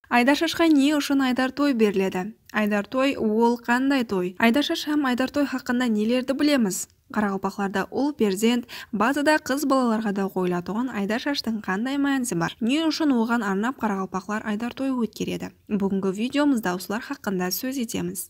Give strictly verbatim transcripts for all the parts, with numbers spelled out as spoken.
Aydar shashqa ne ushın Aydar toy beriledi? Aydar toy, ol qanday toy? Aydar shash hám Aydar toy haqqında nelerdi bilemiz? Qaraqalpaqlarda ul perzent, bazıda qız balalarǵa da qoyılatuǵın Aydar shashtıń qanday mánisi bar? Ne ushın oǵan arnap qaraqalpaqlar Aydar toyı ótkeredi? Búgingi videomızda usılar haqqında sóz etemiz.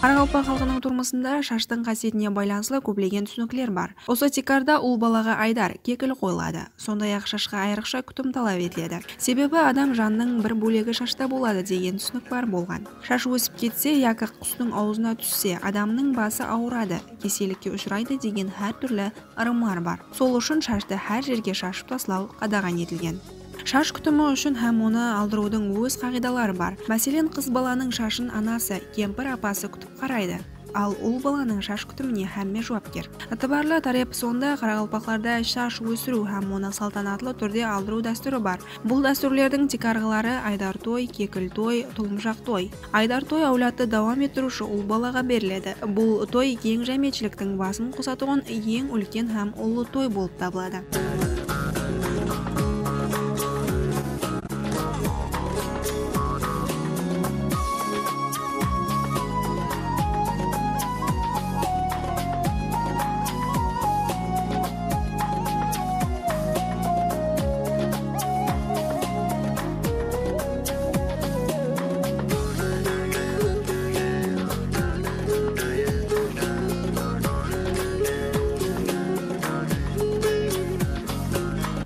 Qaraqalpaq xalqınıń turmısında shashtıń qásiyetine baylanıslı kóplegen túsinikler bar. Usı tiykarda ul balaǵa aydar, kekil qoyıladı. Sonday-aq, shashqa ayrıqsha kútim talap etiledi. Sebebi adam jannıń bir bólegi shashta boladı degen túsinik bar bolǵan. Shash ósip ketse yaki qustıń awzına tússe, adamnıń bası awıradı, kesellikke ushıraydı degen hár túrli ırımlar bar. Sol ushın shashtı hár jerge shashıp taslaw qadaǵan etilgen. Shash kútimi ushın hám onı aldırıwdıń óz qaǵıydaları bar. Máselen, qız balanıń shashın anası, kempir apası kútip qaraydı. Al ul balanıń shash kútimine hámme juwapker. Itibarlı tárepi sonda, qaraqalpaqlarda shash ósiriw hám onı saltanatlı túrde aldırıw dástúri bar. Bul dástúrlerdiń tiykarǵıları Aydar toy, kekil toy, tulımshaq toy. Aydar toy áwladtı dawam ettiriwshi ul balaǵa beriledi. Bul toy keń jámiyetshiliktiń basın qosatuǵın eń úlken hám ullı toy bolıp tabıladı.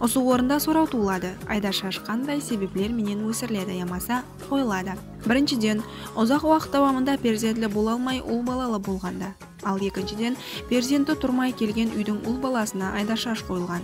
Usı orında soraw tuwıladı, Aydar shash qanday sebepler menen ósiriledi yamasa qoyıladı? Birinshiden, uzaq waqıt dawamında perzentli bola almay ul balalı bolǵanda. Al ekinshiden, perzenti turmay kelgen úydiń ul balasına Aydar shash qoyılǵan.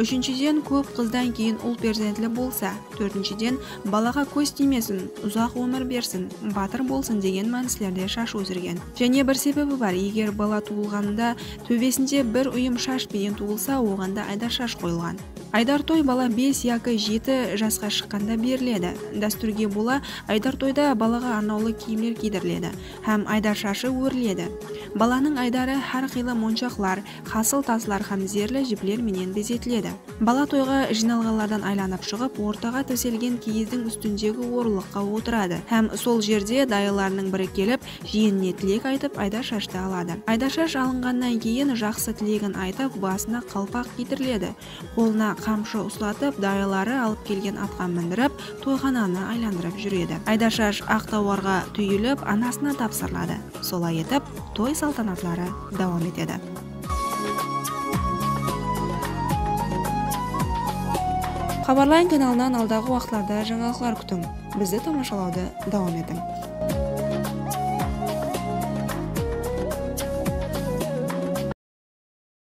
Úshinshiden, kóp qızdan keyin ul perzentli bolsa. Tórtinshiden, balaǵa kóz tiymesin, uzaq ómir bersin, batır bolsın degen mánislerde shash ósirgen. Jáne bir sebebi bar, eger bala tuwılǵanında tóbesinde bir úyim shash penen tuwılsa, oǵan da Aydar shash qoyılǵan. Aydar toy bala bes yaki jeti jasqa shıqqanda beriledi. Dástúrge bola, Aydar toyda balaǵa arnawlı kiyimler kiydiriledi hám Aydar shashı óriledi. Balanıń aydarı hár qıylı monshaqlar, hasıl taslar hám zerli jipler menen bezetiledi. Bala toyǵa jıynalǵanlardan aylanıp shıǵıp, ortaǵa tóselgen kiyizdiń ústindegi orınlıqqa otıradı hám sol jerde dayılarınıń biri kelip, jiyenine tilek aytıp, Aydar shashtı aladı. Aydar shash alınǵannan keyin jaqsı tilegin aytıp, basına qalpaq kiydiriledi. Qolına qamshı uslatıp, dayıları alıp kelgen atqa mindirip, toyxananı aylandırıp júredi. Aydar shash aq tawarǵa túyilip, anasına tapsırıladı. Solay etip, toy saltanatları dawam etedi. Xabarlayın kanalınan aldaǵı waqıtlarda jańalıqlar kútiń. Bizdi tamashalawdı dawam etiń.